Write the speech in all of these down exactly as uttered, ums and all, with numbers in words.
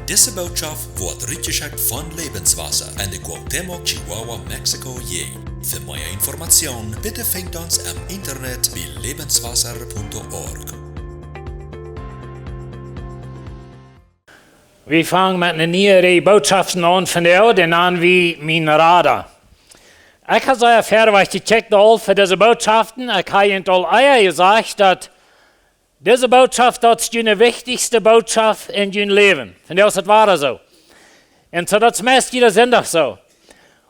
Dise Bootschaft woat rutjeschekjt von Lebenswasser en de Cuauhtémoc, Chihuahua, Mexiko, Jäajent. Fa mea Information bitte finjt ons em Internet bie lebenswasser punto org. Wie fangen met eene niee Reaj Bootschoften aun von de Erde, dan wie mien Rada. Ekj ha sea verwajch jekjikjt aul fa dise Bootschoften. Ekj ha junt aul ea jesajcht, daut dise Botschaft, daut es june wichtichste Botschaft en jun Läwen. Von de es et wada soo. Un soo, daut es meist jieda Sindach soo.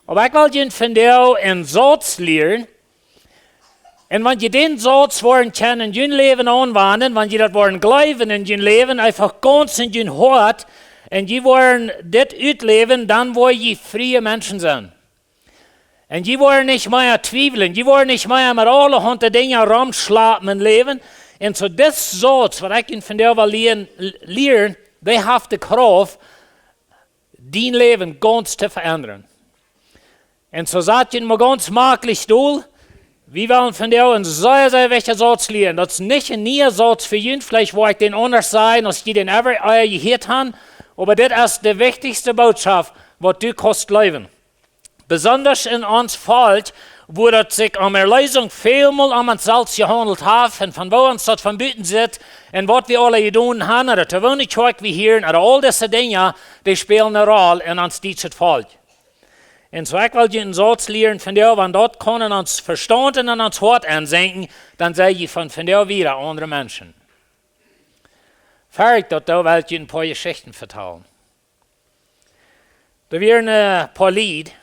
Oba ekj well junt vondoag een Sauz lieren. Un wan jie dän Sauz woaren kjennen en jun Läwen aunwenjen, wan jie daut woaren jleewen en jun Läwen, eefach gaunz en jun Hoat, un jie woaren dit utläwen, dan woa jie frie Menschen sennen. Un jie woaren nich mea twiewlen, jie woaren nich mea met aulahaunt Dinja romschlapen em Läwen. Un soo dis Sauz, waut ekj junt vondoag well lieren, lieren, dee haft de Krauft, dien Läwen gaunz to veendren. Un soo sat junt mau gaunz maklich dol. Wie wellen vondoag een sea, sea wichtja Sauz lieren. Daut es nich een niea Sauz fa junt. Veleicht woa ekj dän aundasch sajen, aus jie dän ever ea jehieet han. Oba dit es de wichtichste Botschaft, waut du kaust jleewen. Besondasch en ons Volkj, wua daut sikj om Erleesunk välmol om ons selfst jehaundelt haft un von woo ons daut von buten sitt un waut wie aula jedonen han, ooda to woone Kjoakj wie hieren, ooda aul dise Dinja, dee spälen eene Roll en ons dietschet Volkj. Un soo ekj well junt een Sauz lieren vondoag, wan daut kaun en ons Vestaunt un en ons Hoat ensenkjen, dan sie jie von vondoag wieda aundre Menschen. Ver ekj daut doo, well ekj junt een poa Jeschichten vetalen. Doa wieren een poa Lied.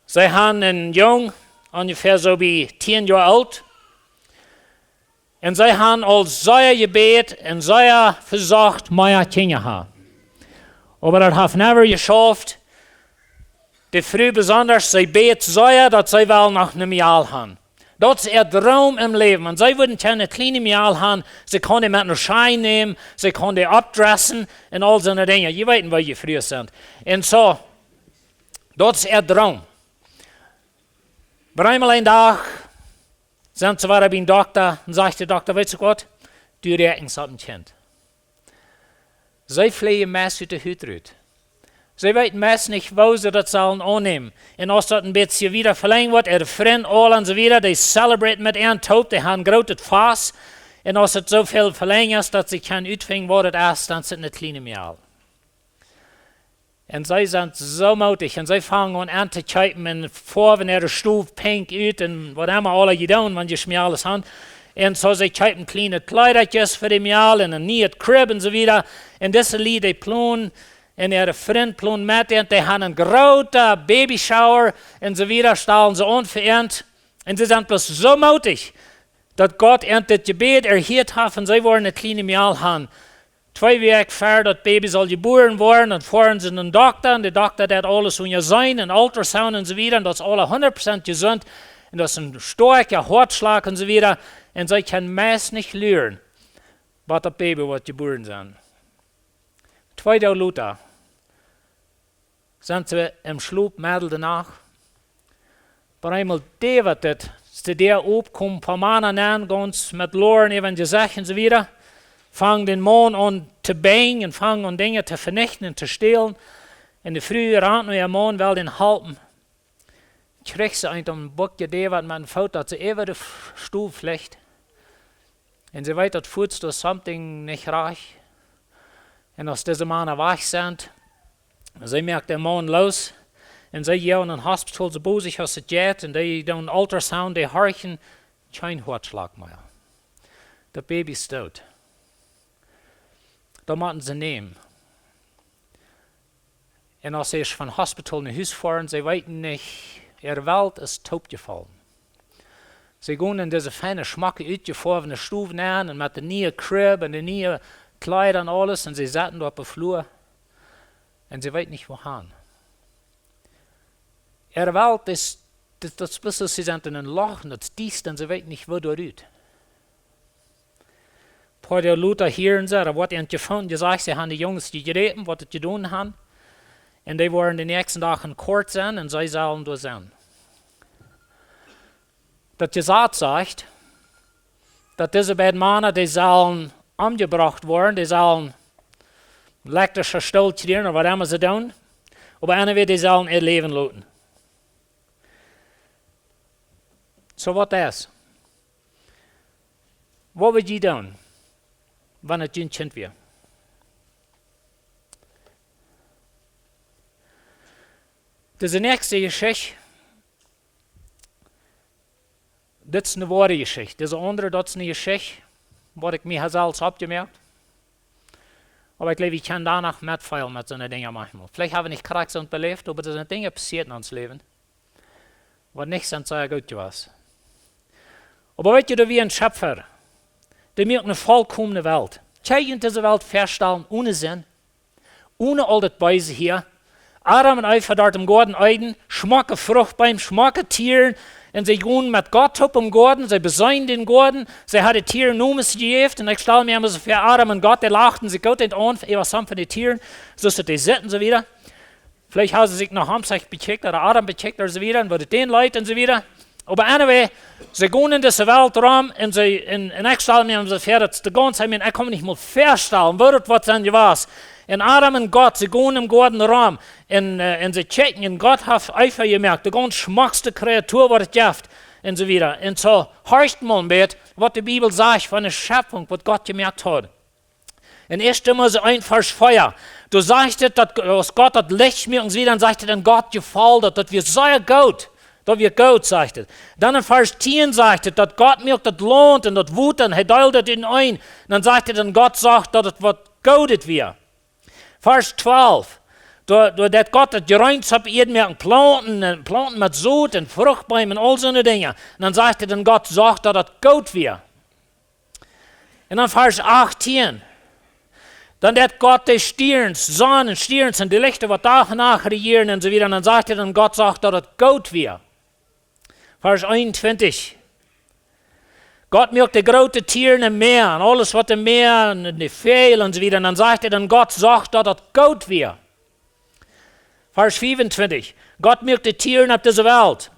See han een Jung, onjefäa soo bie tieen Joa oolt. Un see han aul sea jebät un sea vesocht, mea Kjinja han. Oba daut haft never jeschauft. De Fru besondasch, see bät sea, daut see well noch een Mejal han. Daut es äa Droom em Läwen. Un see wudd kjeene kjliene Mejal han, see kaun dee met no Schei nämen, see kaun dee oppdressen un aul soone Dinja. Jie weeten, woo jie Frues sent. Un soo, daut es äa Droom. Oba eemol een Dach sent see wada biem Dokta un sajcht de Dokta: "Weetst du waut? Du räakjenst opp een Kjint." See fleajen meist ut de Hut rut. See weeten meist nich, woo see daut sellen aunnämen. Un aus daut een bät wieda velenjd woat, äare Frind aul un soo wieda, dee celebraten met äa toop, dee han een grootet Fast. Un aus et soo väl velenjd es, daut see kjennen utfinjen, waut et es, dan es et een kjliene Mejal. Un see sent soo mootich un see fangen aun, aun to kjeepen un foawen äare Stow pink ut un waut emma aula jie doonen, wan jie Mejales han. Un soo see kjeepen kjliene Kjleedakjes fa de Mejal un een nieet Crib un soo wieda. Un dise Lied, dee plonen un äare Frind plonen met, un dee han een groota Babyshower un soo wieda, stalen see aun fa an. Un see sent bloos soo mootich, daut Gott an dit Jebäd erhieet haft un see woaren een kjliene Mejal han. Twee Wäakj ver daut Baby saul jebuaren woaren, dan foaren see no dän Dokta un de Dokta deit aules unjaseenen, een Ultrasound un soo wieda, un daut es aula hundat Prozent jesunt un daut es een stoakja Hoatschlach un soo wieda. Un see kjennen meist nich luren, waut daut Baby woat jebuaren sennen. Twee Doag lota sent see em Schlop, medden de Nacht. Opp eemol däwat et, es de Däa op, komen poa Mana nenn, gaunz met Loaren äwa daut Jesecht un soo wieda. Fangen dän Maun aun to benjen un fangen aun Dinja to venichten un to stälen. Un de Fru rant no äa Maun, well dän halpen. Kjricht see eent aum Buck jedäwat met een Foot, daut see äwa de F-, Stow flicht. Un see weet daut fuaz, doa es something nich rajcht. Un aus dise Mana wajch sent, see moakt dän Maun loos. Un see gonen no een Hospital, soo bosich aus et jeit. Un dee doonen Ultrasound, dee horchen, kjeen Hoatschlach mea. Daut Baby es doot. Daut motten see nämen. Un aus see von Hospital no Hus foaren, see weeten nich, äare Welt es toopjefollen. See gonen en dise feine, schmocke, utjefoawne Stow nenn un met de niee Crib un de niee Kjleeda un aules un see sitten doa opp de Flua un see weeten nich, wua han. Äare Welt es, daut, daut es bloos, see sent en een Loch un daut es diesta un see weeten nich, woo doa rut. Poa Doag lota hieren see, daut woat an jefonn jesajcht, see han de Junges jejräpen, waut et jedonen han. Un dee woaren dän näakjsten Dach en Court sennen un see sellen doa sennen. Daut Jesaz sajcht, daut dise beid Mana, dee sellen omjebrocht woaren, dee sellen elektrische Stool kjrieen ooda waut emma see doonen. Oba anyway, dee sellen äa Läwen loten. So waut es? Waut wudd jie doonen, wan et jun Kjint wia? Dise näakjste Jeschicht, dit es eene woare Jeschicht. Dise aundre, daut es eene Jeschicht, waut ekj mie ha selfst oppjemoakt. Oba ekj jleew, wie kjennen doano metfeelen met soone Dinja maunchmol. Veleicht hab wie nich krakjt soont beläft, oba doa sent Dinja passieet en ons Läwen, waut nich sent sea goot jewast. Oba weet jie, doa wia een Schepfa, dee muak eene volkomne Welt. Kjenn jie junt dise Welt väastalen, one Sind, one aul daut Beese hia? Adam un Eva doa em Goaden Eden, schmocke Fruchtbeem, schmocke Tieren, un see gonen met Gott opp em Goaden, see beseenen dän Goaden, see hauden Tieren Nomes jejäft, un ekj stal mie emma soo väa, Adam un Gott, dee lachten sikj goot aun, äwa soone von de Tieren, soo aus dee sitten, soo wieda. Veleicht hauden see sikj noch Hamsech bekjikjt, ooda Adam bekjikjt, ooda soo wieda, un woo daut dän leet, un soo wieda. Oba anyway, see gonen en dise Welt rom, un see, un, un ekj stal mie emma soo väa, daut de gaunze, ekj meen, ekj kaun mie nich mol väastalen, woo daut woat sennen jewast. Un Adam un Gott, see gonen em Goaden rom, un, äh, un see kjikjen, un Gott haft Eva jemoakt, de gaunz schmockste Kreatua, waut et jeft, un soo wieda. Un soo, horcht mol een bät, waut de Bibel sajcht von de Schepfunk, waut Gott jemoakt haud. En Ieeschte Mose eent, Varsch vea, doa sajcht et, daut aus Gott daut Licht muak, un soo wieda, dan sajcht et, un Gott jefoll daut, daut wia sea goot. Daut wia goot, sajcht et. Dan en Varsch tieen sajcht et, daut Gott muak daut Launt un daut Wota, un hee deeld et en een. Dan sajcht et, un Gott sach, daut et waut Goodet wia. Varsch twalf, doa, doa deed Gott daut Jreens opp de Ieed moaken, Plaunten, un Plaunten met Sot un Fruchtbeem un aul soone Dinja. Un dan sajcht et, un Gott sach, daut et goot wia. Un dan Varsch achtieen. Dan deed Gott de Stierns, Sonn un Stierns un de Lichta, waut Dach un Nacht rejieren un soo wieda. Un dan sajcht et, un Gott sach, daut et goot wia. Varsch eenuntwintich. Gott muak de groote Tieren em Mäa un aules, waut em Mäa, un de Väajel un soo wieda. Un dan sajcht et, un Gott sach, daut et goot wia. Varsch fiefuntwintich. Gott muak de Tieren opp dise Welt,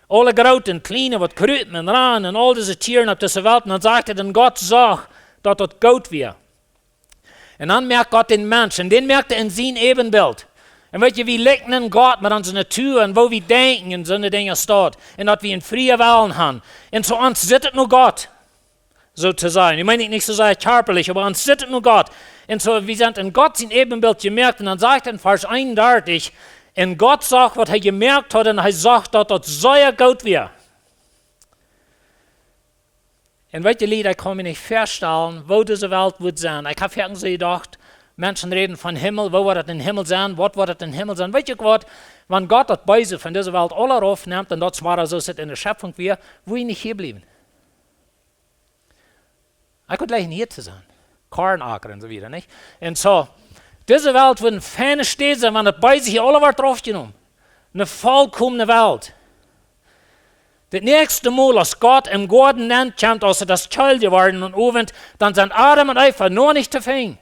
aule groote un kjliene, waut krupen un ranen, un aul dise Tieren opp dise Welt. Un dan sajcht et, un Gott sach, daut et goot wia. Un dan moakt Gott dän Mensch, un dän moakt hee en sien Äwenbilt. Un weet jie, wie likjnen Gott met onse Natua un woo wie denkjen un soone Dinja, staut, un daut wie een frieen Wellen haben. Un soo ons sitt et no Gott, soo to sajen. Ekj meen nich, nich soo sea kjarpalich, oba ons sitt et no Gott. Un soo, wie sent en Gott sien Äwenbilt jemoakt. Un dan sajcht et en Varsch eenundartich, un Gott sach, waut hee jemoakt haud, un hee sach, daut daut sea goot wia. Un weet jie, Lied, ekj kaun mie nich väastalen, woo dise Welt woat sennen. Ekj hab foaken soo jedocht, Menschen räden von Himmel, woo woat et em Himmel sennen, waut woat et em Himmel sennen? Weet jie waut, wan Gott daut Beese von dise Welt aula raufnemt, un daut es wada soo aus et en de Schepfunk wia, wudd ekj nich hia bliewen. Ekj wudd jlikjen hia to sennen. Korn akren un soo wieda, nich? Un soo, dise Welt wudd eene feine Städ sennen, wan daut Beese hia aula woat raufjenomen. Eene volkomne Welt. Daut näakjste Mol, aus Gott em Goaden nenkjemt, aus et es kjelt jeworden aum Owent, dan sent Adam un Eva noch nich to finjen.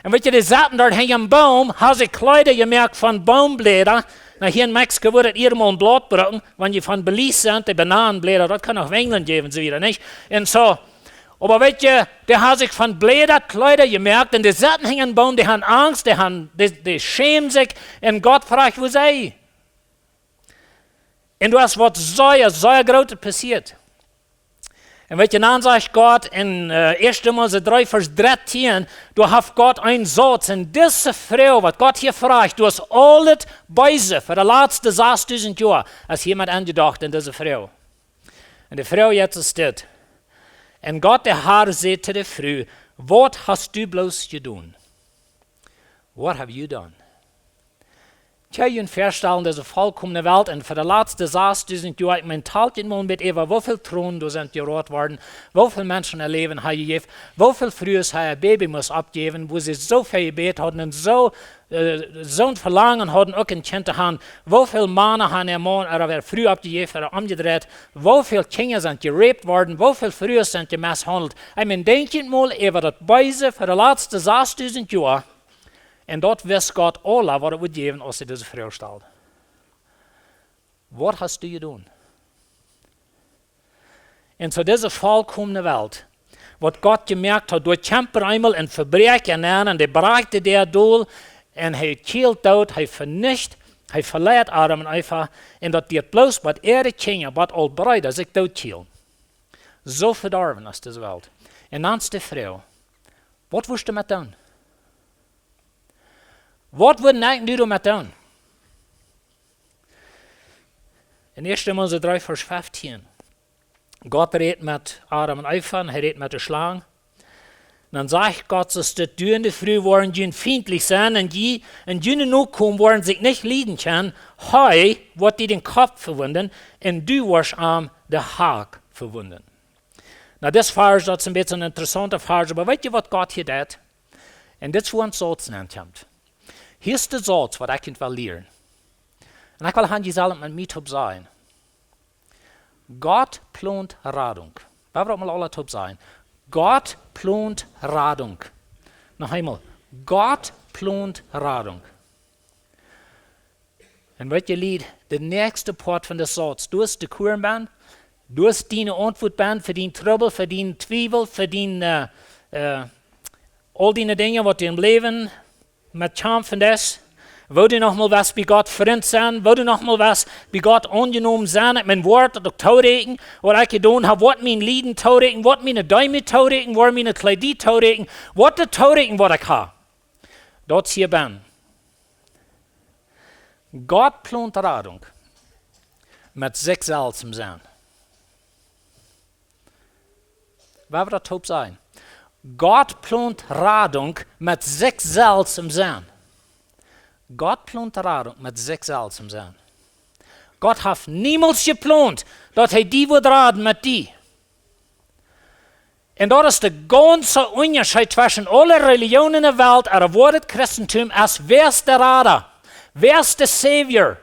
Un weet jie, dee sauten doa hinja een Boom, haben sikj Kjleeda jemoakt von Boombläda. Nu, hia en Mexiko wudd et hia mol een Blaut brucken, wan jie von Belize sent, de Bananenbläda, daut kaun noch Wenjlen jäwen, soo wieda, nich? Un soo, oba weet jie, dee haben sikj von Bläda Kjleeda jemoakt, un dee sauten hinja een Boom, dee haben Angst, dee haben, dee, dee schämen sikj, un Gott fruach, woo sent jie? Un doa es waut sea, sea Grootet passieet. Un weet jie, dan sajcht Gott en, äh, Ieeschte Mose dree, Varsch dartieen, doa haft Gott een Sauz, un dise Fru, waut Gott hia fruach, doa es aul daut Beese fa de latste sasdusent Joa, es hia met aunjedocht en dise Fru. Un de Fru nu es dit. Un Gott, de Herr, säd to de Fru: "Waut hast du bloos jedonen?" What have you done? Kjenn jie junt väastalen, dise volkomne Welt, un fa de latste sasdusent Joa, ekj meen, talt junt mol met äwa, woo väl Tronen doa sent jeroat worden, woo väl Menschen äa Läwen haben jejäft, woo väl Frues haben äa Baby musst oppjäwen, wua see soo väl jebät hauden un soo, äh, soon Velangen hauden, uk een Kjint to haben, woo väl Mana haben äa Maun ooda äa Fru oppjejäft ooda omjedreit, woo väl Kjinja sent jeräpt worden, woo väl Frues sent jemeshaundelt. Ekj meen, denkj junt mol äwa daut Beese fa de latste sasdusent Joa. Un daut wist Gott aula, waut et wudd jäwen, aus hee dise Fru stald. Waut hast du jedonen? Un soo dise volkomne Welt, waut Gott jemoakt haud, doa kjemt hee eemol en Vebräakja nenn un dee brakjt de Däa dol un hee kjelt doot, hee venicht, hee veleet Adam un Eva. Un daut deit bloos waut äare Kjinja, waut aul Breeda sikj dootkjelen. Soo vedorwen es dise Welt. Un dan es de Froag: Waut wurscht du doamet doonen? Waut wudd eena doamet doonen? En 1. Mose 3, Varsch 15. Gott rät met Adam un Eva un hee rät met de Schlang. Dan sajcht Gott: Soo es dit, du un de Fru woaren junt fientlich sennen un jie un june Nokomen woaren sikj nich lieden kjennen. Hee woat die dän Kopp vewunden un du woascht am de Hak vewunden. Na, dis Varsch, daut es een bät een interessaunta Varsch, oba weet jie, waut Gott hia deit? Un dit es, wua ons Sauz nenkjemt. Hia es de Sauz, waut ekj junt well lieren. Un ekj well han, jie sellen met mie toop sajen: Gott plont Radunk. Wie woaren mol aula toop sajen: Gott plont Radunk. Noch eemol: Gott plont Radunk. Un weet jie, Lied, de näakjste Poat von de Sauz, du hast de Kuren bennen, du hast diene Auntwuat bennen fa dien Trubbel, fa dien Twiewel, fa dien, äh, äh, aul diene Dinja, waut du em Läwen met kjamfen deist. Woo du noch mol west bie Gott Frint sennen, woo du noch mol west bie Gott aunjenomen sennen, ekj meen, woat daut uk tooräakjen, waut ekj jedonen hab, woat mie Lieden tooräakjen, woat mie Deemoot tooräakjen, woat mie Kjleeda tooräakjen, woat daut tooräakjen, waut ekj hab. Daut es hia bennen. Gott plont Radunk met sikj selfst em Senn. Wie woaren daut toop sajen: Gott plont Radunk met sikj selfst em Senn. Gott plont Radunk met sikj selfst em Senn. Gott haft niemols jeplont, daut hee die wudd raden met die. Un daut es de gaunze Unjascheet tweschen aule Relijoonen en de Welt, oba woo daut Christentum es: Wäa es de Rada? Wäa es de Savior?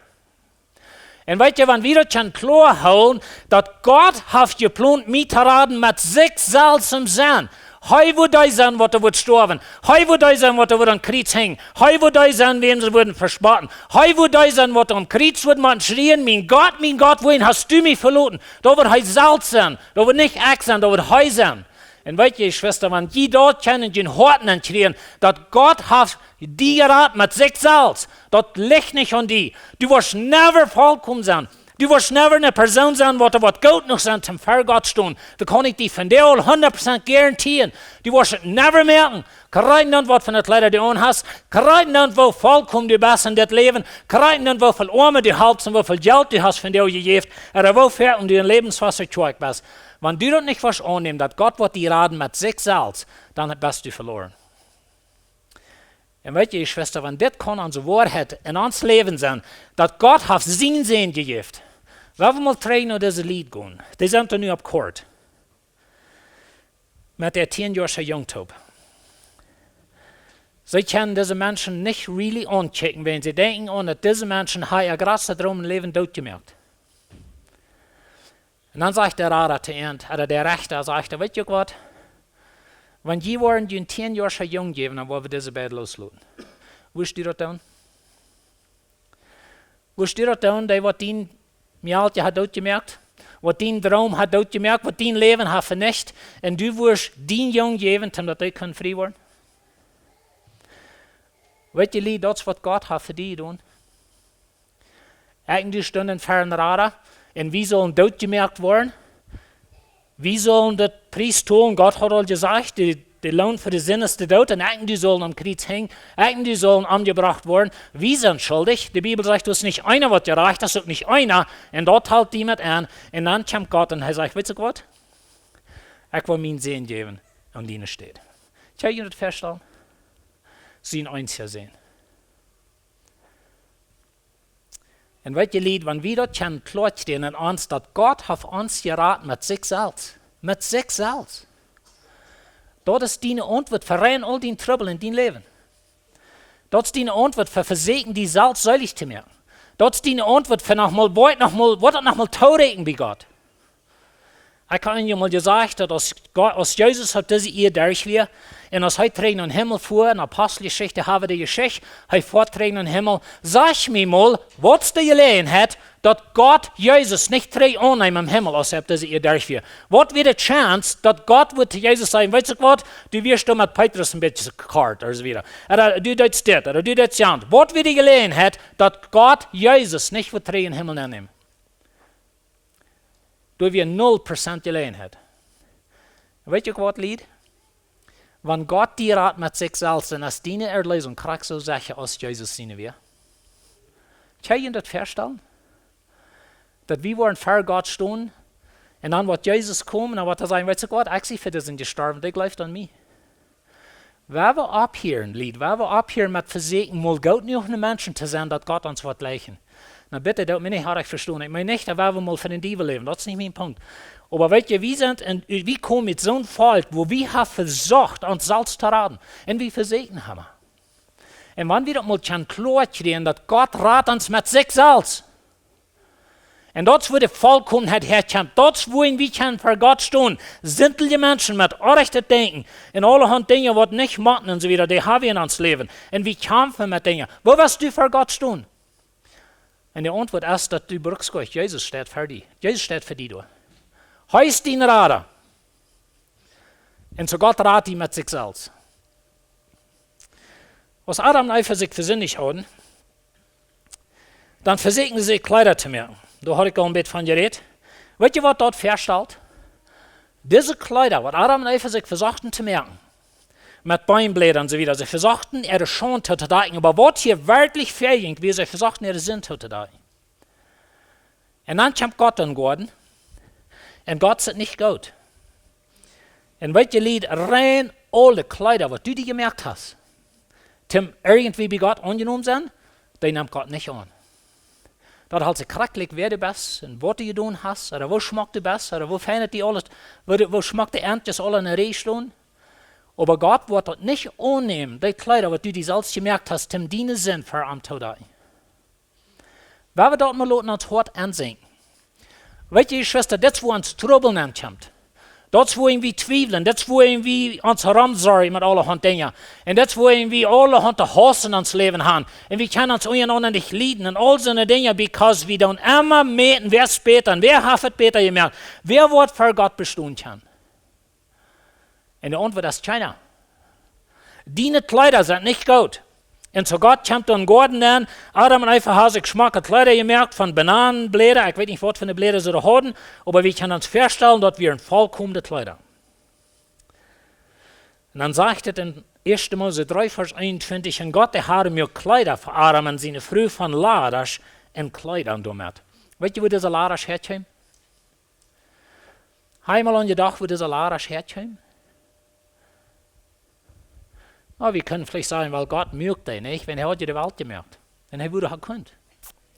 Un weet jie, wan wie daut kjennen kloa hoolen, daut Gott haft jeplont, mie to raden met sikj selfst em Senn. Hee wudd dee sennen, waut doa wudd stoawen. Hee wudd dee sennen, waut doa wudd aum Kjriez henjen. Hee wudd dee sennen, wäm see wudden vespotten. Hee wudd dee sennen, waut aum Kjriez wudd motten schrieen: Mien Gott, mien Gott, wuarom hast du mie veloten? Daut wudd hee selfst sennen. Daut wudd nich ekj sennen, daut wudd hee sennen. Un weet jie, Jeschwista, wan jie daut kjennen en jun Hoaten aunschrieen, daut Gott haft die jerat met sikj selfst, daut licht nich aun die. Du woascht never vollkomen sennen. Du woascht never eene Persoon sennen, waut, waut goot jenuach sennen, toom ver Gott stonen. Daut kaun ekj die vondoag aul hundat Prozent garantieren. Du woascht et never moaken. Krakjt dan, waut fa eene Kjleeda du aun hast, krakjt dan, woo vollkomen du best en dit Läwen, krakjt dan, woo väl Oame du halpst un woo väl Jelt du hast vondoag jejäft, ooda woo väl du en Läwenswota kjwakj best. Wan du daut nich woascht aunnämen, daut Gott woat die raden met sikj selfst, dan best du veloren. Un weet jie, Jeschwista, wan dit kaun onse Woarheit en ons Läwen sennen, daut Gott haft sienen Sän jejäft. Lot ons mol trigj no dise Lied gonen. Dee sent doa nu opp Court met dän tieenjoaschen Jung toop. See kjennen dise Menschen nich really aunkjikjen, wan see denkjen aun, daut dise Menschen haben äa jratsta Droom em Läwen dootjemoakt. Un dan sajcht de Rada to an, ooda de Rechta sajcht: Weet jie uk waut? Wan jie woaren dän tieenjoaschen Jung jäwen, dan woa wie dise beid loosloten. Wurscht du daut doonen? Wurscht du daut doonen, dee waut dien Mejal haft dootjemoakt, waut dien Droom haft dootjemoakt, waut dien Läwen haft venicht, un du wurscht dän Jung jäwen, toom daut dee kunn frie woaren? Weet jie, Lied, daut es, waut Gott haft fa die jedonen. Ekj un du stunden ver dän Rada, un wie sullen dootjemoakt woaren. Wie sullen dän Pries tolen. Gott haud aul jesajcht, de, de Loon fa de Sind es de Doot, un ekj un du sullen aum Kjriez henjen, ekj un du sullen omjebrocht woaren. Wie sent schuldich. De Bibel sajcht, doa es nich eena, waut jerajcht es, uk nich eena. Un daut helt die met aun. Un dan kjemt Gott un hee sajcht: Weetst du waut? Ekj well mienen Sän jäwen aun diene Städ. Kjenn jie daut faststalen? Sien eensja Sän. Un weet jie, Lied, wan wie daut kjennen kloa kjrieen en ons, daut Gott haft ons jerat met sikj selfst. Met sikj selfst. Daut es diene Auntwuat fa rein aul dien Trubbel en dien Läwen. Daut es diene Auntwuat fa vesieekjen, die selfst seelich to moaken. Daut es diene Auntwuat fa noch mol, woa noch mol, woa daut noch mol tooräakjen bie Gott. Ekj hab eenjemol jesajcht, daut aus Gott, aus Jesus opp dise Ieed derch wia, un aus hee trigj nom Himmel fua, en Aposteljeschicht haben wie de Jeschicht, hee fua trigj nom Himmel, saj mie mol, waut es de Jeläajenheit, daut Gott Jesus nich trigj aunnemt em Himmel, aus hee opp dise Ieed derch wia? Waut wia de Chance, daut Gott wudd to Jesus sajen: "Weetst du waut, du wieescht doa met Petrus een bät kort," ooda soo wieda. Ooda du deetst dit, ooda du deetst jant. Waut wia de Jeläajenheit, daut Gott Jesus nich wudd trigj em Himmel aunnämen? Doa wia null Prozent Jeläajenheit. Weetst du waut, Lied? Wan Gott die rat met sikj selfst, dan es diene Erlösung krakjt soo secha aus Jesus siene wia. Kaun jie daut vestalen? Daut wie woaren ver Gott stonen, un dan woat Jesus komen, un woat hee sajen: "Weetst du waut, ekj sie fa disen jestorwen, dee jleeft aun mie." Wan wie opphieren, Lied, wan wie opphieren met vesieekjen, mol goot jenuach no Menschen to sennen, daut Gott ons woat jlikjen. Na bitte, daut mie nich oajch vestonen. Ekj meen nich, daut wie mol fa dän Diewel läwen. Daut es nich mien Punkt. Oba weetst du, wie sent en, wie komen ut soon Volkj, wua wie haben vesocht, ons selfst to raden. Un wie vesieekjen haben. Un wan wie daut mol kjennen kloa kjrieen, daut Gott rat ons met sikj selfst. Un daut es wua de Vollkomenheit häakjemt. Daut es wua wie kjennen ver Gott stonen. Sintelje Menschen met orrajchtet Denkjen. Un aulahaunt Dinja waut nich motten un soo wieda, dee haben wie en ons Läwen. Un wie kjamfen met Dinja. Wua woascht du ver Gott stonen? Un de Auntwuat es, daut du brukst Gott. Jesus steit fa die. Jesus steit fa die doa. Hee es dien Rada. Un soo Gott rat die met sikj selfst. Aus Adam un Eva sikj vesindicht hauden, dan vesieekjten see Kjleeda to moaken. Doa haud ekj aul een bät von jerät. Weetst du, waut daut vestalt? Dise Kjleeda, waut Adam un Eva sikj vesochten to moaken, met Beenbläda un soo wieda, see vesochten äare Schaund to, to dakjen. Oba waut hia werkjlich väajinkj, wia, see vesochten äare Sind to, to dakjen. Un dan kjemt Gott em Goaden. Un Gott es nich goot. Un weetst du, Lied, rein aule Kjleeda, waut du die jemoakt hast, toom irjentwie bie Gott aunjenomen sennen, dee nemt Gott nich aun. Daut haft sikj krakjt, wäa du best un waut du jedonen hast, ooda woo schmock du best, ooda woo fein et die aules, woo, woo schmock de Entjes aule en de Rieej stonen. Oba Gott woat daut nich aunnämen, dee Kjleeda, waut du die selfst jemoakt hast, toom diene Sind ver am to dakjen. Wan wie daut mol loten ons Hoat aunseenen. Weetst du, Jeschwista, dit es wua ons Trubbel nenkjemt. Daut es wua wie twiewlen, daut es wua wie ons romsorjen met aulahaunt Dinja. Un daut es wua wie aulahaunt Hauss en ons Läwen haben. Un wie kjennen ons unjarenaunda nich lieden. Un aul soone Dinja, because wie dan emma moakjen, wäa es bäta un wäa haft et bäta jemoakt. Wäa woat ver Gott bestonen kjennen? Un de Auntwuat es kjeena. Diene Kjleeda sent nich goot. Un soo Gott kjemt em Goaden aun, Adam un Eva haben sikj schmocke Kjleeda jemoakt von Bananenbläda, ekj weet nich, waut fa Bläda see doa hauden, oba wie kjennen ons vestalen, daut wieren vollkomne Kjleeda. Un dan sajcht et en ieeschte Mose dree, Varsch eenuntwintich: "Un Gott, de Herr, muak Kjleeda fa Adam un siene Fru von Ladasch un kleed an doamet." Weetst du, wua dise Ladasch häakjeem? Hast du mol aun jedocht, wua dise Ladasch häakjeem? Na, wie kjennen veleicht sajen, well, Gott muak dee nich, wan hee haud de Welt jemoakt. Un hee wudd ha kunt.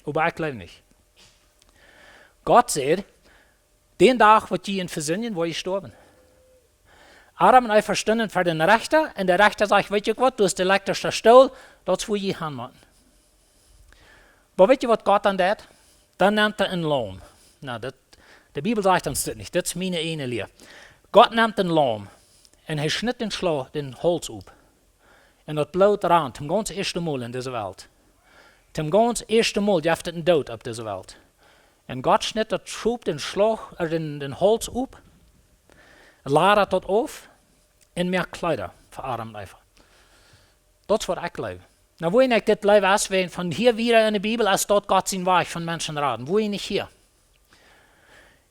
Oba ekj jleew nich. Gott säd: "Dän Dach, waut jie en vesindjen, woa jie stoawen." Adam un Eva stunden ver dän Rechta, un de Rechta sajcht: "Weetst du waut, doa es de lekjtaschte Stool, daut es wua jie han motten." Oba weetst du, waut Gott dan deit? Dan nemt hee een Laum. Na, daut, de Bibel sajcht ons dit nich, dit es miene eejne Lia. Gott nemt een Laum un hee schnitt dän Schlo-, dän Hauls auf. Un daut Bloot rant, toom gaunz ieeschte Mol en dise Welt. Toom gaunz ieeschte Mol jeft et een Doot opp dise Welt. Un Gott schnitt daut Schop dän Schlo-, äh, dän, dän Hauls auf, ladat daut auf un moakt Kjleeda fa Adam un Eva. Daut es waut ekj jleew. Na, wua ekj dit jleew es, wan von hia wieda en de Bibel es daut Gott sien Wajch von Menschen raden, wua nich hia.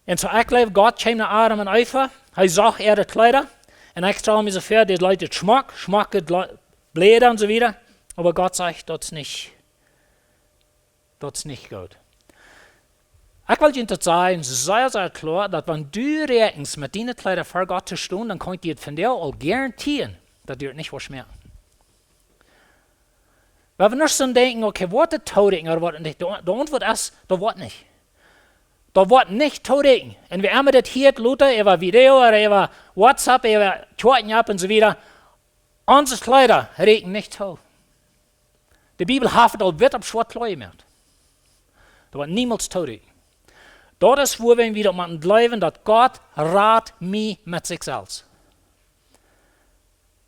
Un soo ekj jleew, Gott kjeem no Adam un Eva, hee sach äare Kjleeda, un ekj stal mie soo väa, dit leet schmock, schmocke Kjle-, Bläda un soo wieda, oba Gott sajcht: "Daut es nich, daut es nich goot." Ekj well junt daut sajen, sea, sea kloa, daut wan du räakjenst met diene Kjleeda ver Gott to stonen, dan kaun ekj die et vondoag aul garantieren, daut du et nich woascht moaken. Wan wie nich soo denkjen, okay, woat et toorieekjen ooda woat et nich? De, de Auntwuat es, daut woat nich. Daut woat nich toorieekjen. Un wie haben dit hia lota äwa Video ooda äwa WhatsApp, äwa Kjoakjen opp un soo wieda. Onse Kjleeda rieekjen nich too. De Bibel haft et aul witt opp schwoat kloa jemoakt. Daut woat niemols toorieekjen. Daut es, wua wie daut motten jleewen, daut Gott rat mie met sikj selfst.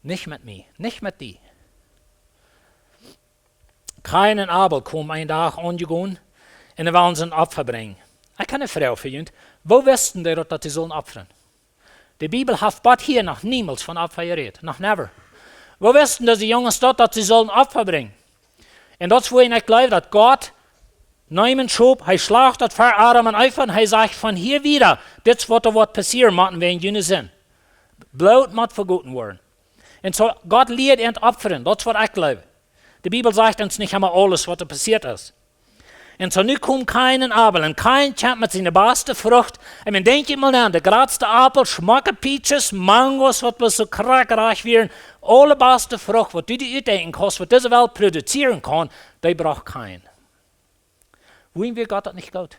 Nich met mie, nich met die. Kain un Abel kjeemen een Dach aunjegonen un dee wullen een Opfa brinjen. Ekj hab eene Froag fa junt. Woo wisten dee daut, daut dee sullen opfren? De Bibel haft bat hia noch niemols von Opfa jerät. Noch never. Woo wisten dise Junges daut, daut see sullen Opfa brinjen? Un daut es, wua ekj jleew, daut Gott neem een Schop, hee schlacht daut fa Adam un Eva un hee sajcht: "Von hia wieda, dit es, waut doa woat passieren motten wäajen june Sind. Bloot mott vegoten woaren." Un soo, Gott lieet an opfren, daut es, waut ekj jleew. De Bibel sajcht ons nich emma aules, waut doa passieet es. Un soo nu kjeemen Kain un Abel. Un Kain kjemt met siene baste Frucht. Un dan denkj mol aun, de jratste Aupel, schmocke Peaches, Mangos, waut bloos soo krakjt rajcht wieren. Aule baste Frucht, waut du die utdenkjen kaust, waut dise Welt produzieren kaun, dee brocht Kain. Wuarom wia Gott daut nich goot?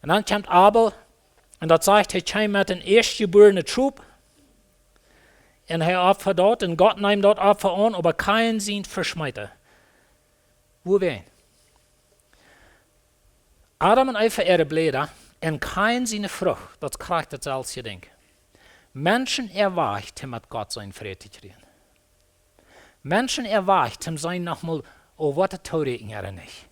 Un dan kjemt Abel, un daut sajcht, hee kjeem met een ieeschtjebuarnet Schop. Un hee opfad daut, un Gott neem daut Opfa aun, oba Kain sient veschmeet hee. Wuarom? Adam un Eva äare Bläda un Kain siene Frucht, daut krakjt daut selfst Dinkj. Menschen erwäacht hee met Gott sienen Fräd to kjrieen. Menschen erwäacht hee, sent noch mol, oh, waut daut toorieekjen, ooda nich.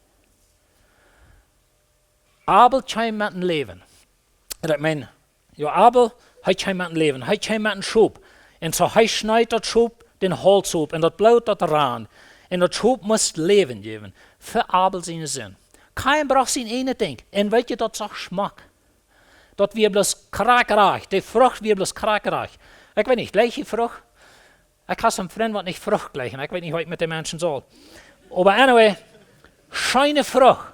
Abel kjeem met een Läwen. Un ekj meen, jo, Abel, hee kjeem met een Läwen. Hee kjeem met een Schop. Un soo, hee schneed daut Schop dän Hauls auf. Un daut Bloot, daut rann. Un daut Schop must Läwen jäwen. Fa Abel siene Sind. Kain brocht sien ieejnet Dinkj. Un weet jie, daut sach schmock. Daut wia bloos krakjt rajcht. De Frucht wia bloos krakjt rajcht. Ekj weet nich, jlikj jie Frucht? Ekj hab soon Frint, waut nich Frucht jlikjt. Ekj weet nich, waut ekj met dee Menschen saul. Oba anyway, scheene Frucht.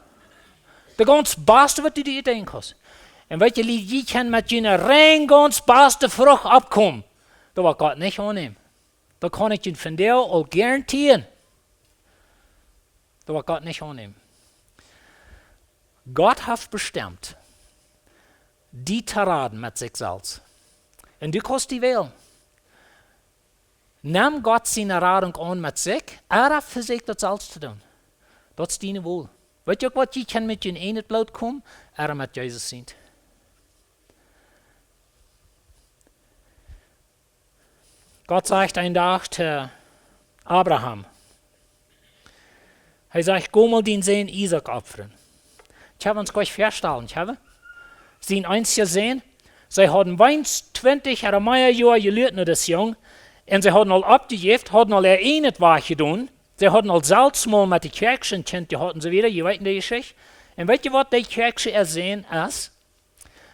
De gaunz baste, waut du die denkjen kaust. Un weet jie, jie kjennen met june rein gaunz baste Frucht oppkomen. Daut woat Gott nich aunnämen. Daut kaun ekj junt vondoag aul garantieren. Daut woat Gott nich aunnämen. Gott haft bestemt, die to raden met sikj selfst. Un du kaust die wälen. Nemm Gott siene Radunk aun met sikj, ooda vesieekj daut selfst to doonen. Daut es diene Wol. Weet jie uk waut, jie kjennen met jun ieejnet Bloot komen, ooda met Jesus sien. Gott sajcht een Dach to Abraham, hee sajcht: "Go mol dienen Sän Isaak opfren." Ekj hab ons jlikj väastalen, ekj hab sien eensja Sän. See hauden weens twintich ooda mea Joa jeluat no disen Jung. Un see hauden aul oppjejäft, hauden aul äa ieejnet Wajch jedonen. See hauden aul selfst mol met de Kjoakj een Kjint jehaut un soo wieda. Jie weeten de Jeschicht. Un weet jie, waut de Kjoakj äa Sän es?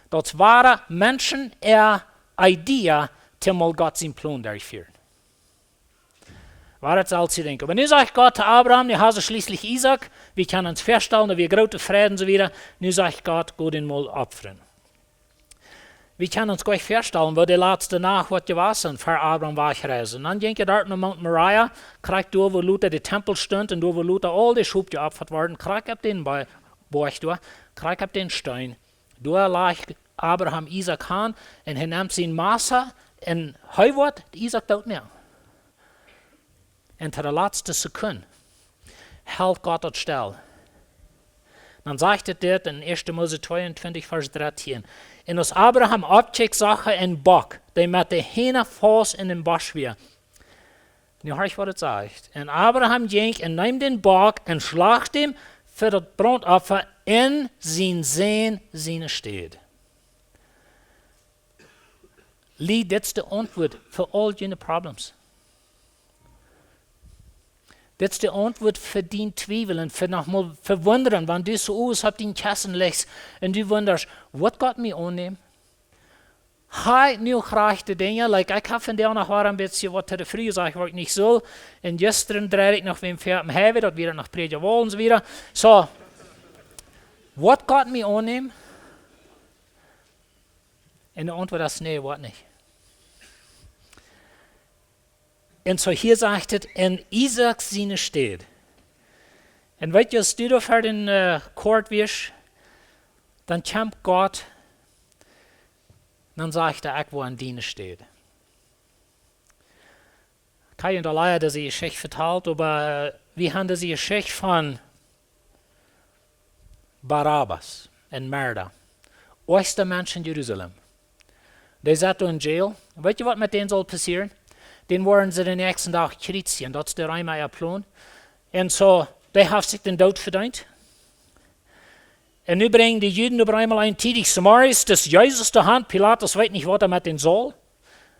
Daut wia Menschen äa Idee, om mol Gott sienen Plon derchtofieren. Wia daut selfst Dinkj. Oba nu sajcht Gott to Abraham, nu hast du schlieslich Isaak, wie kjennen ons väastalen, daut wia groote Freid un soo wieda. Nu sajcht Gott: "Go dän mol opfren." Wie kjennen ons jlikj väastalen, woo de latste Nacht woat jewast fa Abraham wajchreisen. Dan jinkj hee doa no Mount Moriah, krakjt doa, wua lota de Tempel stunt un doa, wua lota aul de Schop jeopfat worden, krakjt opp dän Bo-, Boajch doa, krakjt opp dän Steen. Doa lajcht Abraham Isaak han un hee nemt sien Massa un hee woat Isaak dootmoaken. Un to de latste Sekund helt Gott daut stell. Dan sajcht et dit en ieeschte Mose tweeuntwintich, Varsch dartieen: "Un aus Abraham oppkjikjt, sach hee eenen Bock, dee met de Hieena faust en dän Bosch wia." Nu horcht, waut et sajcht: "Un Abraham jinkj un neem dän Bock un schlacht am fa daut Brauntopfa en sienen Sän siene Städ." Lied, dit es de Auntwuat fa aul june Problems. Dit es de Auntwuat fa dien Twiewel un fa noch mol fa wundren, wan du soo aus opp dien Kjessen lichst un du wundasch: "Woat Gott mie aunnämen? Hab ekj nu rajchte Dinja?" Like, ekj hab vondoag noch waut een bät waut to de Fru jesajcht, waut ekj nich sull. Un jistren dreid ekj noch wäm väa oppem Highway, daut wia noch Prädja Wall un soo wieda. Soo, woat Gott mie aunnämen? Un de Auntwuat es: "Nä, woat nich." Un soo hia sajcht et: "En Isaak siene Städ." Un weet jie, aus du doa ver dän, äh, Koat wieescht, dan kjemt Gott, dan sajcht hee: "Ekj woa en diene Städ." Ekj hab junt aul ea dise Jeschicht vetalt, oba, äh, wie haben dise Jeschicht von Barabbas, een Merda. Oajchsta Mensch en Jerusalem. Dee saut doa en Jail. Weetst du, waut met dän saul passieren? Dän woaren see dän näakjsten Dach kjriezjen. Daut es de Reema äa Plon. Un soo, dee haft sikj dän Doot vedeent. Un nu brinjen de Juden opp eemol een tiedich zemorjes, daut Jesus doa han. Pilatus weet nich, waut hee met dän saul.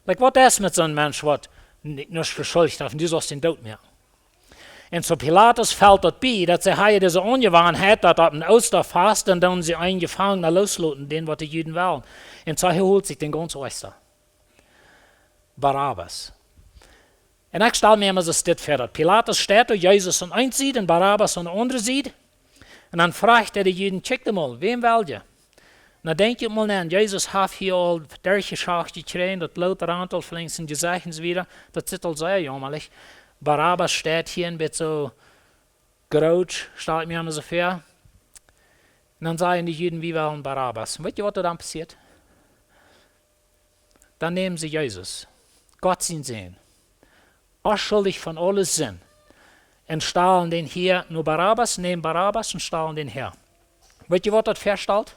Like, waut es met soon Mensch, waut nich, nuscht veschuldicht haft, un du saust dän doot moaken? Un soo Pilatus felt daut bie, daut see hauden dise Onjewanheit, daut opp een Oostafast, dan doonen see eenen Jefangenen loosloten, dän waut de Juden wellen. Un soo hee holt sikj dän gaunz oajchsta. Barabbas. Un ekj stal mie emma soo dit väa, daut Pilatus steit doa, Jesus aun eene Sied un Barabbas aun de aundre Sied. Un dan fruacht hee de Juden: "Kjikjt emol, wäm well jie?" Na, denkjt mol no, Jesus haft hia aul derchjeschacht jekjräajen, daut Bloot rant aul von sien Jesecht un soo wieda. Daut sitt aul sea jaumalik. Barabbas steit hia een bät soo groot, stal ekj mie emma soo väa. Un dan sajen de Juden: "Wie wellen Barabbas." Un weetst du, waut doa dan passieet? Dan nämen see Jesus, Gott sien Sän, onschuldich von aule Sind, un stalen dän häa. No Barabbas, nämen Barabbas un stalen dän häa. Weetst du, waut daut väastalt?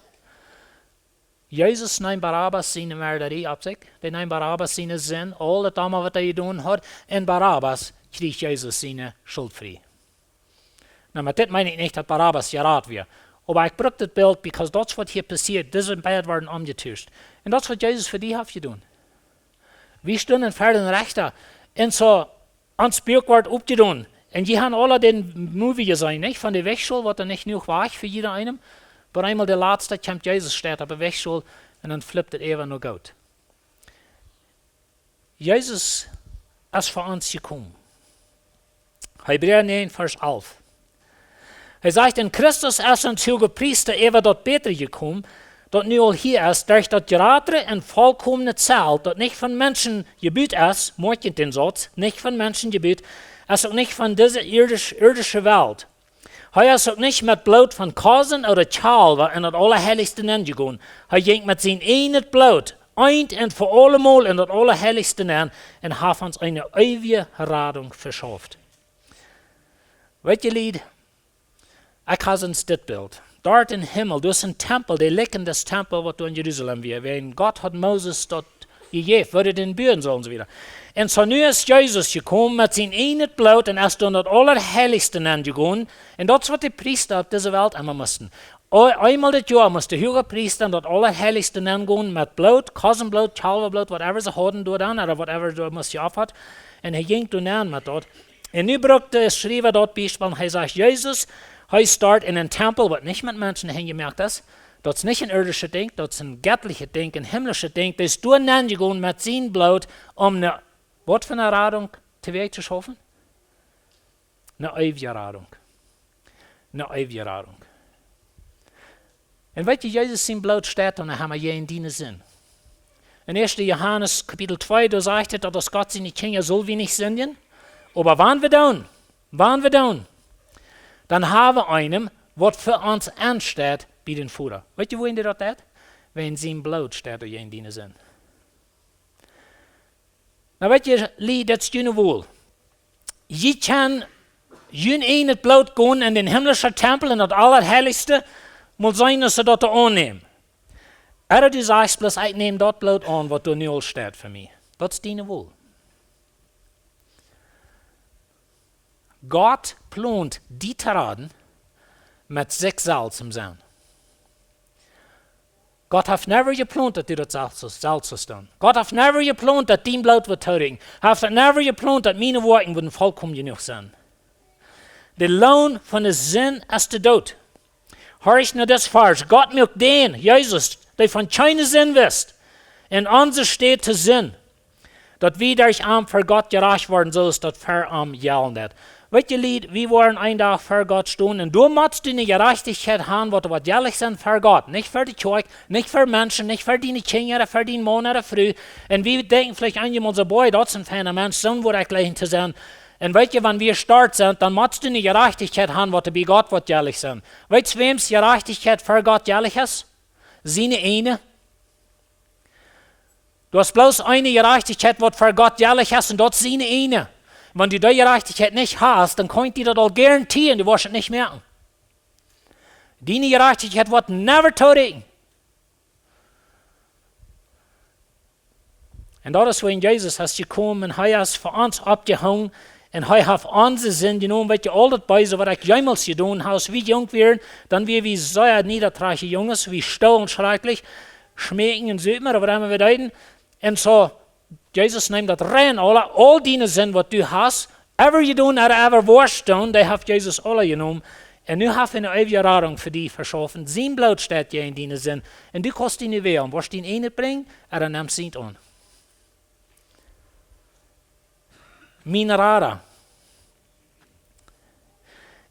Jesus neem Barabbas siene Merdarie opp sikj. Dee neem Barabbas siene Sind, aul daut aulemol, waut hee jedonen haud. Un Barabbas kjrieech Jesus siene Schult frie. Na, met dit meen ekj nich, daut Barabbas jerat wia. Oba ekj bruck dit Bilt, because daut es, waut hia passieet. Dise beid worden omjetuscht. Un daut es, waut Jesus fa die haft jedonen. Wie stunden ver dän Rechta. Un soo, ons Buak woat oppjedonen. Un jie haben aule dän Movie jeseenen, nich? Von de Wäajchschool, waut doa nich jenuach wia fa jieda eenem. Opp eemol de latste kjemt Jesus, steit opp de Wäajchschool un dan flippt et äwa no Gott. Jesus es fa ons jekomen. Hebräa näajen, Varsch alf. Hee sajcht: "Un Christus es ons Huagepriesta äwa daut Bätre jekomen, daut nu aul hia es, derch daut jratre un volkomne Zelt, daut nich von Menschen jebut es", moakjt dän Sauz, "nich von Menschen jebut, es uk nich von dise ieedisch-, ieedische Welt. Hee es uk nich met Bloot von Kosen ooda Kjalwa en daut Aulaheilichste nenjegonen. Hee jinkj met sien ieejnet Bloot eent un fa aulemol en daut Aulaheilichste nen un haft ons eene eewje Radunk veschauft." Weetst du, Lied, ekj hab soon dit Bilt. Doa em Himmel, doa es een Tempel, de likjende Tempel, waut doa en Jerusalem wia. Wan Gott haud Moses daut jejäft, woo dee dän buen sull un soo wieda. Un soo nu es Jesus jekomen met sien ieejnet Bloot un es doa en daut Aulaheilichste nenjegonen. Un daut es, waut de Priesta opp dise Welt emma musten. Eenmol daut Joa must de Huagepriesta en daut Aulaheilichste nengonen met Bloot, Kosenbloot, Kjalwabloot, whatever see hauden doa dan, ooda whatever doa must jeopfat. Un hee jinkj doa nen met daut. Un nu brukt de Schriewa daut Biespel, hee sajcht, Jesus, hee storf en een Tempel, waut nich met Menschenhenj jemoakt es. Daut es nich een ieedischet Dinkj, daut es een gettlichet Dinkj, een himlischet Dinkj. Hee es doa nenjegonen met sien Bloot, om ne, waut fa ne Radunk to Wäaj to schaufen? Ne eewje Radunk. Ne eewje Radunk. Un weetst du, Jesus sien Bloot steit doa, un hee haft jie en diene Sind. En ieeschte Johanes Kapitel twee, doa sajcht et, daut aus Gott siene Kjinja sull wie nich sindjen. Oba wan wie doonen, wan wie doonen, dan haben wie eenen, waut fa ons ensteit bie dän Voda. Weetst du, wuarom dee daut deit? Wäajen sien Bloot steit doa en diene Sind. Na, weetst du, Lied, daut es june Wol. Jie kjennen jun ieejnet Bloot gonen en dän himlischen Tempel, en daut Aulaheilichste, mol seenen, aus see daut aunnämen. Ooda du sajchst bloos: "Ekj näm daut Bloot aun, waut doa nu aul steit fa mie." Daut es diene Wol. Gott plont die to raden met sikj selfst em Senn. Gott haft never jeplont, daut du daut selfst, selfst sust doonen. Gott haft never jeplont, daut dien Bloot wudd toorieekjen. Hee haft daut never jeplont, daut miene Woakjen wudden volkomen jenuach sennen. De Loon von de Sind es de Doot. Horch no dit Varsch. Gott muak dän, Jesus, dee von kjeene Sind wist, en onse Städ to Sind, daut wie derch am ver Gott jerajcht woaren, soo aus daut ver am jelt. Weetst du, Lied, wie woaren een Dach ver Gott stonen, un doa motst du ne Jerajchtichkjeit han, waut, waut jelt es ver Gott. Nich ver de Kjoakj, nich ver Menschen, nich ver diene Kjinja, ver dien Maun ooda Fru. Un wie denkjen veleicht eenjemol soo: "Boy, daut es een feina Mensch, soon wudd ekj jleichen to sennen." Un weetst du, wan wie storwen sent, dan motst du ne Jerajchtichkjeit han, waut bie Gott woat jelt sennen. Weetst du, wäms Jerajchtichkjeit ver Gott jelt es? Siene eajne. Du hast bloos eene Jerajchtichkjeit, waut ver Gott jelt es, un daut es siene eajne. Wan du dee Jerajchtichkjeit nich hast, dan kaun ekj die daut aul garantieren, du woascht et nich moakjen. Diene Jerajchtichkjeit woat never toorieekjen. Un daut es wuarom Jesus es jekomen un hee es fa ons oppjehongen un hee haft onse Sind jenomen. Weet jie, aul daut Beese waut ekj jemols jedonen hab, aus wie junk wieren, dan wieren wie sea niederträchtige Junges, wie stolen schrakjlich, schmeaken un süpen, oba waut emma wie deeden. Un soo, Jesus neem daut rein, aule, aul diene Sind waut du hast, ever jedonen, ever, ever woascht doonen, dee haft Jesus aule jenomen. Un nu haft hee eene eewje Radunk fa die veschauft. Sien Bloot steit jäajen diene Sind. Un du kaust die nu wälen, woascht du dien ieejnet brinjen, oda nemst sient aun. Mien Rada.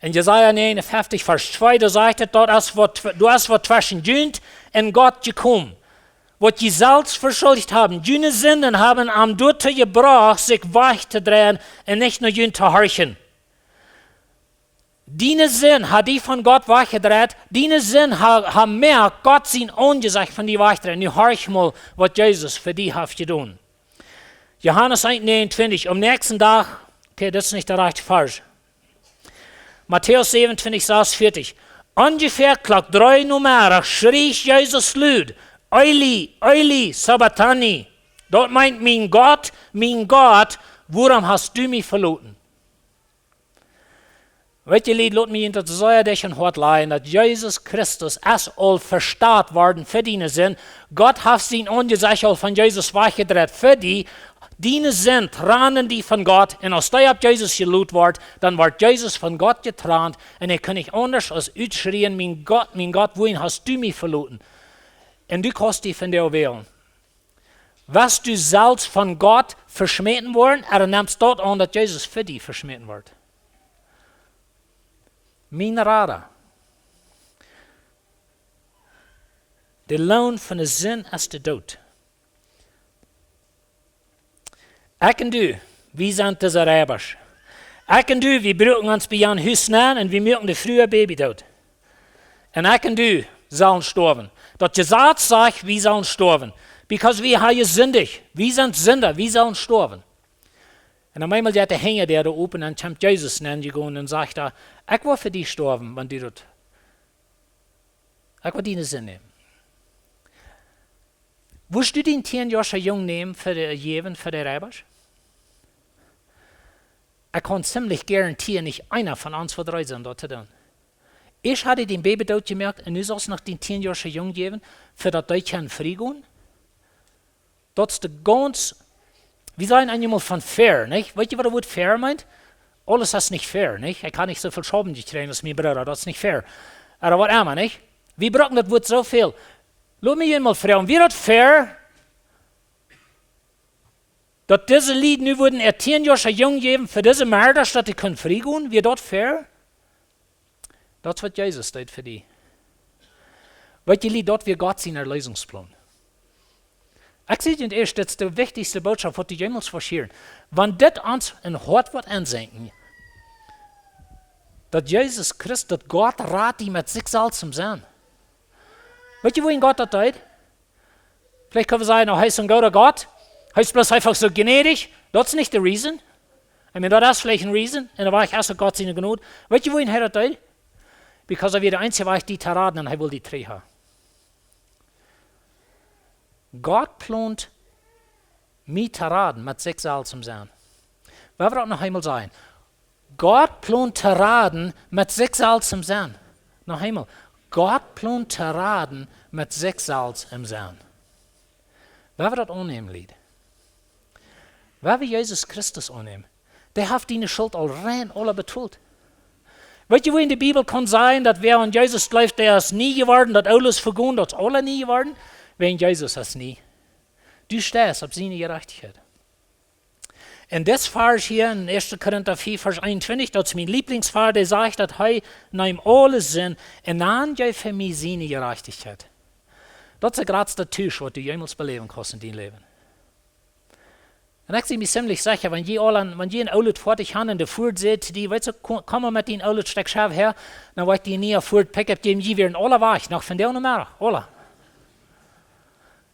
En Jesaja negenunfünfzig, Varsch twee, doa sajcht et: „Doa es waut, doa es waut tweschen junt un Gott jekomen, waut jie selfst veschuldicht haben. June Sinden haben am doatoo jebrocht, sikj wajchtodreien un nich no junt to horchen.“ Diene Sind haft die von Gott wajchjedreit. Diene Sind ha-, haben jemoakt Gott sien Aunjesecht von die wajchdreien. Nu horch mol, waut Jesus fa die haft jedonen. Johanes eins negenundzwanzig, aum näakjsten Dach, okay, daut es nich de rajchte Varsch. Matäus siebenundzwanzig, sechsundvierzig. Onjefäa Klock dree Nomeddach schrieech Jesus lud: „Eli, Eli, sabachthani?“ Daut meent: „Mien Gott, mien Gott, wuarom hast du mie veloten?“ Weet jie, Lied, lot mie daut sea dicht aum Hoat lijen, daut Jesus Christus es aul vestat worden fa diene Sind. Gott haft sien Aunjesecht aul von Jesus wajchjedreit fa die. Diene Sind trannen die von Gott. Un aus dee opp Jesus jelot wort, dan wort Jesus von Gott jetrant. Un hee kunn nich aundasch aus utschrieen: „Mien Gott, mien Gott, wuarom hast du mie veloten?“ Un du kaust die vondoag wälen. Woascht du selfst von Gott veschmäten woaren, oda nemst daut aun, daut Jesus fa die veschmäten wort? Mien Rada. De Loon von de Sind es de Doot. Ekj un du, wie sent dise Reibasch. Ekj un du, wie brucken ons bie an Hus nenn un wie moaken de Fru äa Baby doot. Un ekj un du sellen stoawen. Daut Jesaz sajcht, wie sellen stoawen. Because wie haben jesindicht. Wie sent Sinda, wie sellen stoawen. Un opp eemol jeit de Henjdäa doa op un dan kjemt Jesus nenjegonen un sajcht doa: „Ekj woa fa die stoawen, wan du daut, ekj woa diene Sind nämen.“ Wurscht du dän tieenjoaschen Jung nämen fa de, jäwen fa de Reibasch? Ekj kaun ziemlich garantieren, nich eena von ons woat reed sennen, daut to doonen. Ieescht haud hee dän Baby doot jemoakt un nu saust noch dän tieenjoaschen Jung jäwen, fa daut dee kaun frie gonen? Daut es de gaunz, wie sajen eenjemol von fair, nich? Weet jie, waut daut Wuat fair meent? Aules es nich fair, nich? Ekj hab nich soo väl Schaublen jekjräajen aus mien Brooda, daut es nich fair. Oba waut emma, nich? Wie brucken daut Wuat soo väl. Lot mie emol froagen, wia daut fair, daut dise Lied nu wudden äa tieenjoaschen Jung jäwen fa dise Merda, daut dee kunn frie gonen? Wia daut fair? Daut es waut Jesus deed fa die. Weet jie, Lied, daut wia Gott sien Erlösungsplon. Ekj saj junt ieescht, dit es de wichtichste Botschaft, waut du jemols woascht hieren. Wan dit ons em Hoat woat ensenkjen, daut Jesus Christus, daut Gott rat die met sikj selfst toom sennen. Weet jie, wuarom Gott daut deed? Veleicht kjenn wie sajen: „Oh, hee es een gooda Gott. Hee es bloos eefach soo jnädich.“ Daut es nich de reason. I mean, daut es veleicht een reason. Un dan wia ekj aus Gott siene Jnod. Weet jie, wuarom hee daut deed? Because hee wia de eensje Wajch, die to raden, un hee wull die trigj haben. Gott plont, mie to raden met sikj selfst em Senn. Wie wellen daut noch eemol sajen. Gott plont to raden met sikj selfst em Senn. Noch eemol. Gott plont to raden met sikj selfst em Senn. Wie wellen daut aunnämen, Lied. Wie wellen Jesus Christus aunnämen. Dee haft diene Schult aul rein aula betolt. Weet jie, woo en de Bibel kaun sennen, daut wäa aun Jesus jleeft, dee es nie jeworden, daut Oole es vegonen, daut es aules nie jeworden? Wäajen Jesus es nie. Du steist opp siene Jerajchtichkjeit. En dit Varsch hia en Ieeschte Korinta vea, Varsch eenuntwintich, daut es mien Lieblingsvarsch, dee sajcht, daut hee neem aule Sind un dan jeef hee mie siene Jerajchtichkjeit. Daut es de jratste Tusch, waut du jemols beläwen kaust en dien Läwen. Un ekj sie mie ziemlich secha, wan jie aul aun, wan jie een oolet Foatich haben un de Fua sajcht, dee, weetst du, komm, komm mol met dien oolet Stekj Schauft häa, dan woa ekj die een nieet Fua pick up jäwen, jie wieren aula wajch, noch vondoag Nomeddach, aula.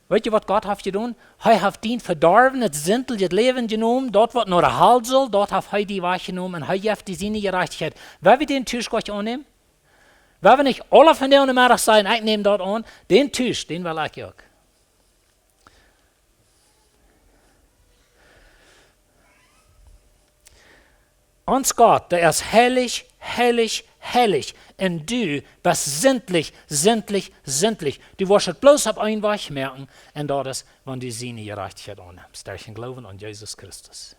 Weetst du, waut Gott haft jedonen? Hee haft dien vedorwenet, sintlichet Läwen jenomen, daut waut no de Hal sull, daut haft hee die wajchjenomen un hee jeft die siene Jerajchtichkjeit. Wellen wie dän Tusch goot aunnämen? Woa wie nich aule vondoag Nomeddach sajen: "Ekj näm daut aun, dän Tusch, dän well ekj uk." Ons Gott, dee es heilich, heilich, heilich. Un du best sindlich, sindlich, sindlich. Du woascht et bloos opp eenen Wajch moakjen, un daut es, wan du siene Jerajchtichkjeit aunnemst, derch dän Gloowen aun Jesus Christus.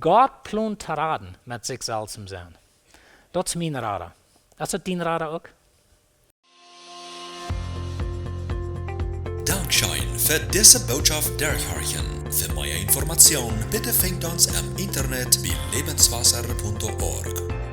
Gott plont to raden met sikj selfst em Senn. Daut es mien Rada. Es daut dien Rada uk? Dankscheen fa dise Bootschoft derchhorchen. Fa mea Information, bitte finjt ons em Internet bie lebenswasser punkt org.